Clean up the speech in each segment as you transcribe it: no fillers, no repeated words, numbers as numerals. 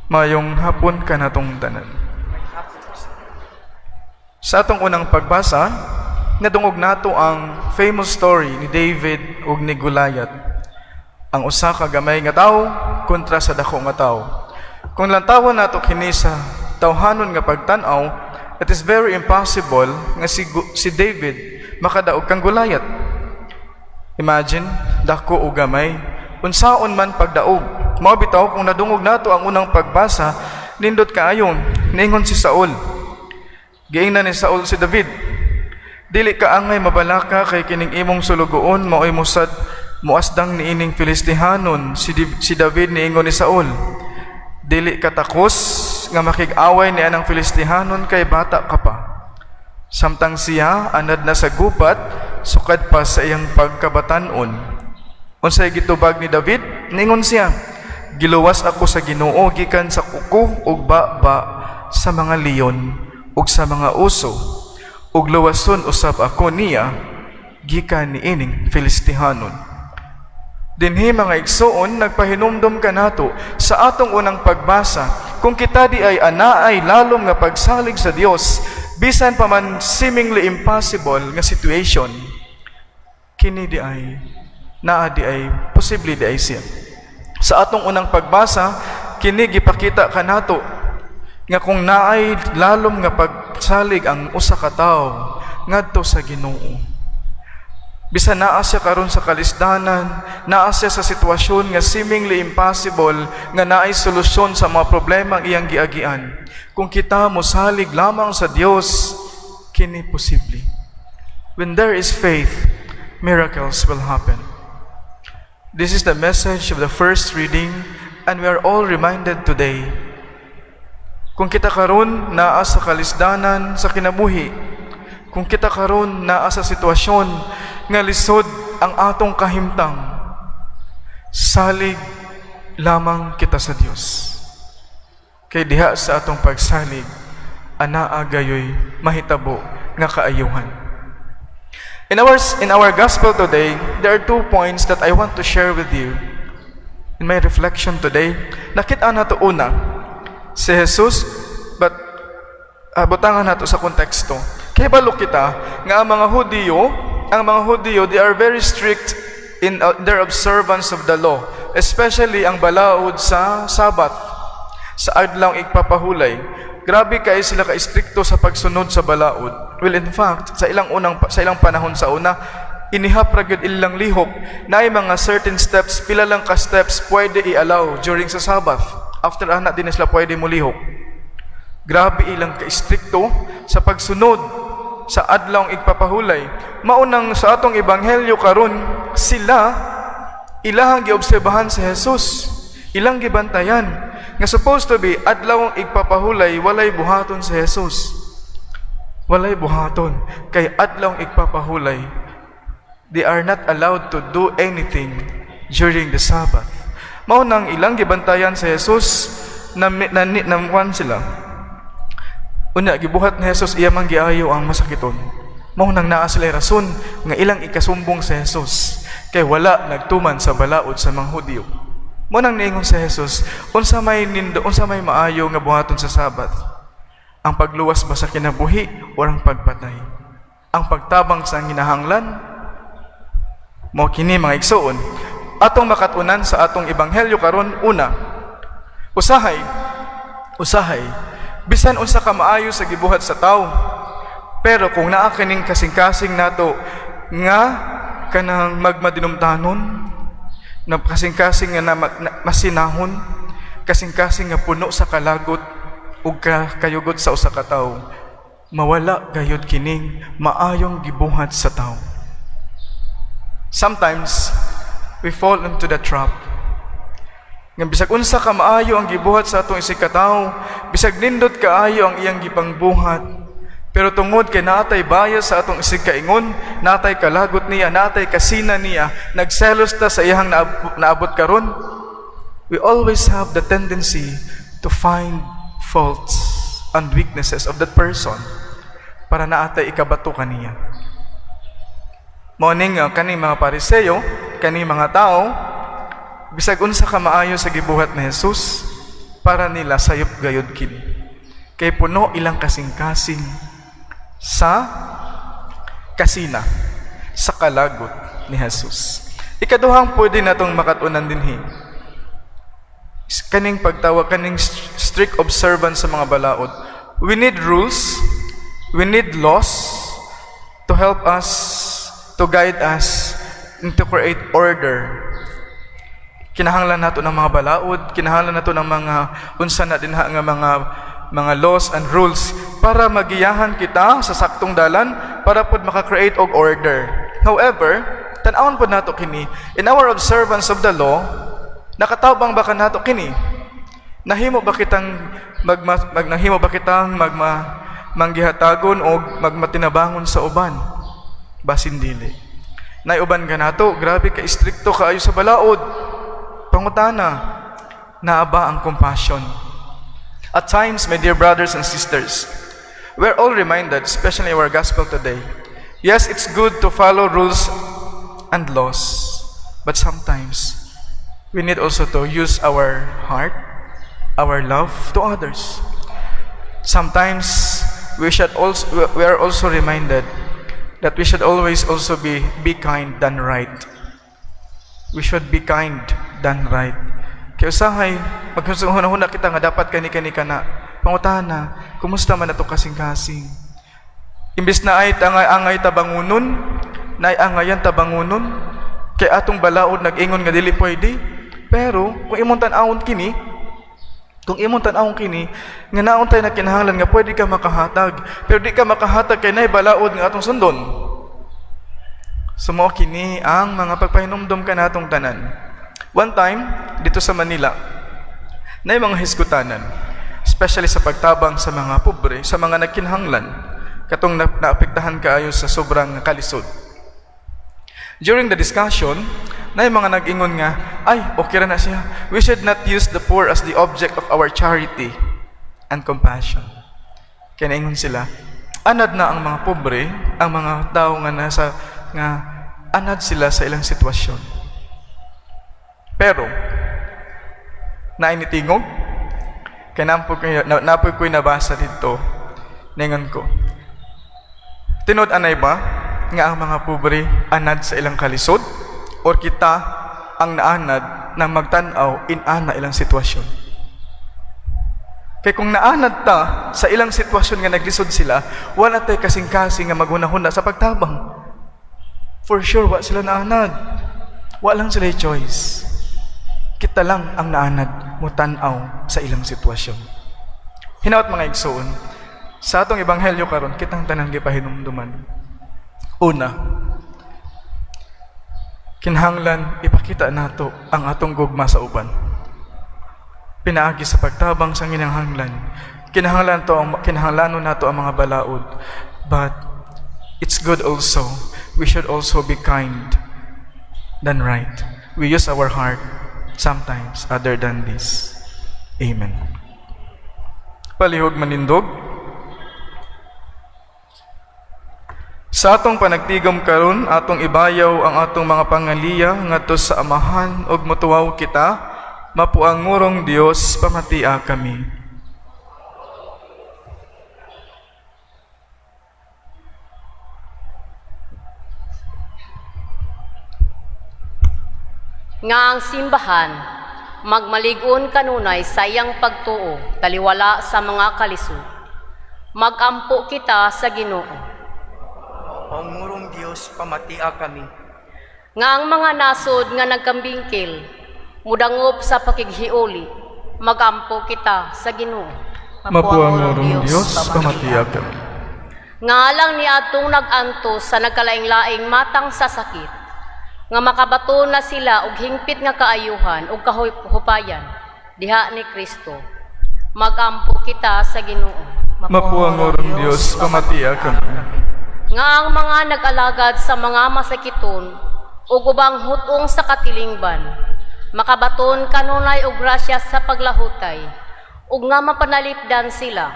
Maayong hapon kanatong tanan. Sa atong unang pagbasa, nadungog nato ang famous story ni David ug ni Goliath. Ang usa ka gamay nga tawo kontra sa dako nga tawo. Kung lantawon nato kini sa tawhanon nga pagtan-aw, it is very impossible nga si David makadaog kang Goliath. Imagine, dako o gamay, unsaon man pagdaog? Mao bitaw kung nadungog nato ang unang pagbasa, nindot kaayo, niingon si Saul. Giingnan ni Saul si David, "Dili ka angay mabalaka kay kining imong sulugoon maoy musad muasdang niining Filistihanon." Si David niingon ni Saul, "Dili ka takos nga makig-away ni anang Filistihanon kay bata ka pa." Samtang siya anad na sa gubat sukad pa sa iyang pagkabatanon. Unsay gitubag ni David? Ningon siya, "Giluwas ako sa Ginoo gikan sa kuko ug baba, sa mga leon ug sa mga uso, ug luwason usab ako niya gikan niining Filistihanon." Dinhi, mga igsuon, nagpahinumdom kanato sa atong unang pagbasa, kung kita di ay anaay lalom nga pagsalig sa Dios, bisan pa man seemingly impossible nga situation, kini di ay naa di ay posible di ay siya. Sa atong unang pagbasa, kini gipakita kanato nga kung naay lalom nga pagsalig ang usa ka tawo ngadto sa Ginoo, bisan naa siya karon sa kalisdanan, naa siya sa sitwasyon nga seemingly impossible nga naay solusyon sa mga problema ang iyang giagian. Kung kita mosalig lamang sa Dios, kini posible. When there is faith, miracles will happen. This is the message of the first reading, and we are all reminded today. Kung kita karon naa sa kalisdanan sa kinabuhi, kung kita karon naa sa sitwasyon nga lisod ang atong kahimtang, salig lamang kita sa Dios. Kay diha sa atong pagsalig, anaa gayoy mahitabo nga kaayuhan. In our gospel today, there are two points that I want to share with you. In my reflection today, nakita nato una, si Jesus, but butangan nato sa konteksto. Kay balo kita nga ang mga Hudiyo, they are very strict in their observance of the law, especially ang balaod sa Sabbath, sa adlaw igpapahulay. Grabe kay sila ka-istrikto sa pagsunod sa balaod. Well, in fact, sa ilang panahon sa una, inihap ra gyud ilang lihok naay mga certain steps, pila lang ka steps pwede i-allow during sa Sabbath. After ana, di na sila pwede mulihok. Grabe ilang ka-istrikto sa pagsunod sa adlaw igpapahulay. Maunang sa atong ebanghelyo karon, sila ilahang giobserbahan si Jesus. Ilang gibantayan nga supposed to be adlaw igpapahulay, walay buhaton si Jesus. Walay buhaton kay adlaw igpapahulay. They are not allowed to do anything during the Sabbath. Mao nang ilang gibantayan si Jesus na na, na, na sila. Unya gibuhat ni Jesus, iya man giayo ang masakiton. Mao nang naa sila rason nga ilang ikasumbong sa Jesus kay wala nagtuman sa balaod sa mga Hudyo. Mao nang niingon sa Jesus, "Unsa may nindo, unsa may maayo nga buhaton sa Sabbath? Ang pagluwas ba sa kinabuhi o ang pagpatay? Ang pagtabang sa hinahanglan?" Mao kini, mga igsuon, atong makatunan sa atong ebanghelyo karon. Una, usahay bisan unsa ka maayo sa gibuhat sa tawo, pero kung naa kining kasing-kasing nato nga kanang magmadinumtanon, na kasing-kasing nga na masinahon, kasing-kasing nga puno sa kalagot ug kayugot sa usa ka tawo, mawala gayud kining maayong gibuhat sa tawo. Sometimes we fall into the trap nga bisag unsa ka maayo ang gibuhat sa atong isig katawo, bisag nindot kaayo ang iyang gipangbuhat, pero tungod kay naatay bias sa atong isig kaingon, natay kalagot niya, natay kasina niya, nagselos ta sa iyang naabot karon, we always have the tendency to find faults and weaknesses of that person para naatay ikabato kaniya. Mao ning kaning mga Pariseo, kaning mga tao, bisag unsa ka maayo sa gibuhat ni Jesus, Para nila sayop gayod kini. Kay puno ilang kasing-kasing sa kasina, sa kalagot ni Jesus. Ikaduhang pwede natong makatunan dinhi, kaning pagtawag, kaning strict observance sa mga balaod. We need rules, we need laws to help us, to guide us, and to create order. Kinahanglan nato ng mga balaod, kinahanglan nato ng mga unsa na dinha nga mga laws and rules para magiyahan kita sa saktong dalan, para pod maka-create og order. However, tan-awon pod nato kini, in our observance of the law, nakatabang ba kanato kini? Nahimo ba kitang magma manggihatagon og magmatinabangon sa uban? Basin dili. Nay uban kanato, grabe ka istrikto kaayo sa balaod. Pangutana, naa ba ang compassion? At times, my dear brothers and sisters, we're all reminded, especially our gospel today, yes, it's good to follow rules and laws, but sometimes we need also to use our heart, our love to others. Sometimes we are also reminded that we should always also be kind than right. We should be kind than right. Kaya usahay, maghunahuna kita nga dapat kani-kani ka na. Pangutana, kumusta man ato kasing-kasing? Imbis na ay angay-angay tabangunon, na ay angayan tabangunon, kay atong balaod nag-ingon nga dili pwede. Pero kung imong tan-awon kini, nga naon tay na kinahanglan nga pwede ka makahatag, pero di ka makahatag kay nay balaod nga atong sundon. So mao kini ang mga pagpahinumdom kanatong tanan. One time, dito sa Manila, na mga hisgutanan, especially sa pagtabang sa mga pobre, sa mga nagkinahanglan, katong naapektahan kaayo sa sobrang kalisod. During the discussion, na mga nag-ingon nga, "Ay, okay ra na siya. We should not use the poor as the object of our charity and compassion." Kaya naingon sila, anad na ang mga pobre, ang mga tao nga nasa, nga anad sila sa ilang sitwasyon. Pero, naay nitingog, kay napoy ko'y nabasa dito, ningon ko, tinuod anay ba nga ang mga pobre anad sa ilang kalisod or kita ang naanad ng magtan-aw inana ilang sitwasyon? Kay kung naanad ta sa ilang sitwasyon nga naglisod sila, wala tay kasing-kasing nga maghunahuna sa pagtabang. For sure, wa sila naanad. Wa lang sila choice. Kita lang ang naanad mo tan-aw sa ilang sitwasyon. Hinaot, mga igsoon, sa atong ebanghelyo karon kitang tanan gipahinumduman. Una, kinahanglan ipakita nato ang atong gugma sa uban. Pinaagi sa pagtabang sa nginahanglan. Kinahanglanon nato ang mga balaod. But it's good also, we should also be kind than right. We use our heart sometimes other than this. Amen. Palihog manindog. Sa atong panagtigom karon, atong ibayaw ang atong mga pangaliya ngadto sa Amahan ug motuwaw kita, "Mapuangurong Dios, pamatia kami." Nga ang simbahan magmalig-on kanunay sa iyang pagtuo taliwala sa mga kalisod. Magampo kita sa Ginoo. Mapuangurong Dios, pamatia kami. Nga ang mga nasod nga nagkambingkil mudangop sa pakighiuli. Magampo kita sa Ginoo. Mapuangurong Dios, pamatia kami. Nga alang ni atong nag-antos sa nagkalaing-laing matang sa sakit, nga makabaton na sila og hingpit nga kaayuhan ug kahupayan diha ni Kristo. Magampo kita sa Ginoo. Mapuangurong Dios, pamatia kami. Nga ang mga nag-alagad sa mga masakiton ug ubang hutong sa katilingban makabaton kanunay og grasya sa paglahutay ug nga mapanalipdan sila.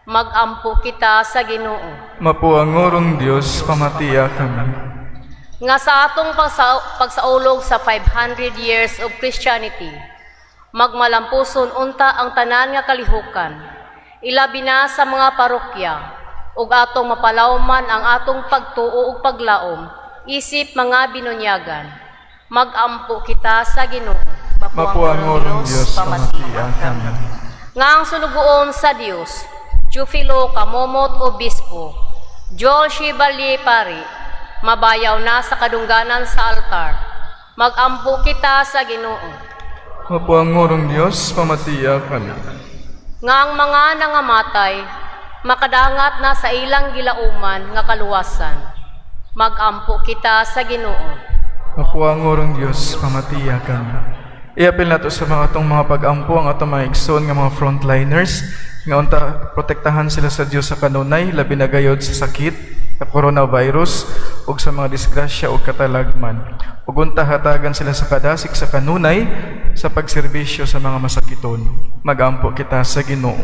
Magampo kita sa Ginoo. Mapuangurong Dios, pamatia kami. Nga sa atong pagsaulog sa 500 years of Christianity, Magmalampuson unta ang tanan nga kalihukan, ilabi na sa mga parokya, ug atong mapalawman ang atong pagtuo ug paglaom, isip mga binunyagan. Magampo kita sa Ginoo. Mapuang Diyos, pamatian kami. Nga ang sulugoon sa Dios, Teofilo Camomot Obispo, Joel Chevalier Pari, mabayaw na sa kadungganan sa altar. Magampo kita sa Ginoo. Mapuang Diyos, pamatiya kami. Nga ang mga nangamatay, makadangat na sa ilang gilauman nga kaluwasan. Magampo kita sa Ginoo. Mapuang Diyos, pamatiya kami. Iapil nato sa mga atong mga pag-ampo ang atong mga igsoon nga mga frontliners nga unta protektahan sila sa Dios sa kanunay, labi na gayod sa sakit sa coronavirus ug sa mga disgrasya ug katalagman. Ug unta hatagan sila sa kadasig sa kanunay sa pagserbisyo sa mga masakiton. Magampo kita sa Ginoo.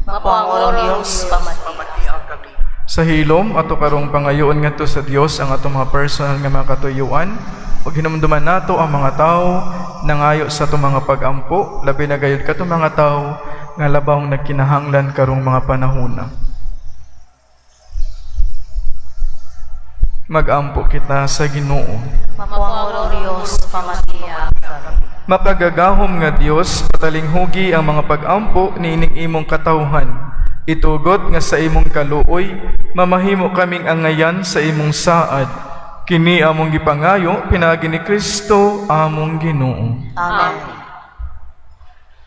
Mapuang Diyos, pamatian kami. Sa hilom, ato karong pangayoon ngadto sa Dios ang atong mga personal nga mga katuyuan ug hinumduman nato ang mga tawo nangayo sa atong mga pag-ampo, labi na gayud katong mga tawo nga labawng nagkinahanglan karong mga panahona. Magampo kita sa Ginoo. Mapuang Diyos, pamatian kami. Makagagahom nga Dios, patalinghugi ang mga pag-ampo niining imong katawhan. Itugot nga sa imong kaluoy, mamahimo kaming angayan sa imong saad. Kini among gipangayo pinaagi ni Kristo among Ginoo. Amen.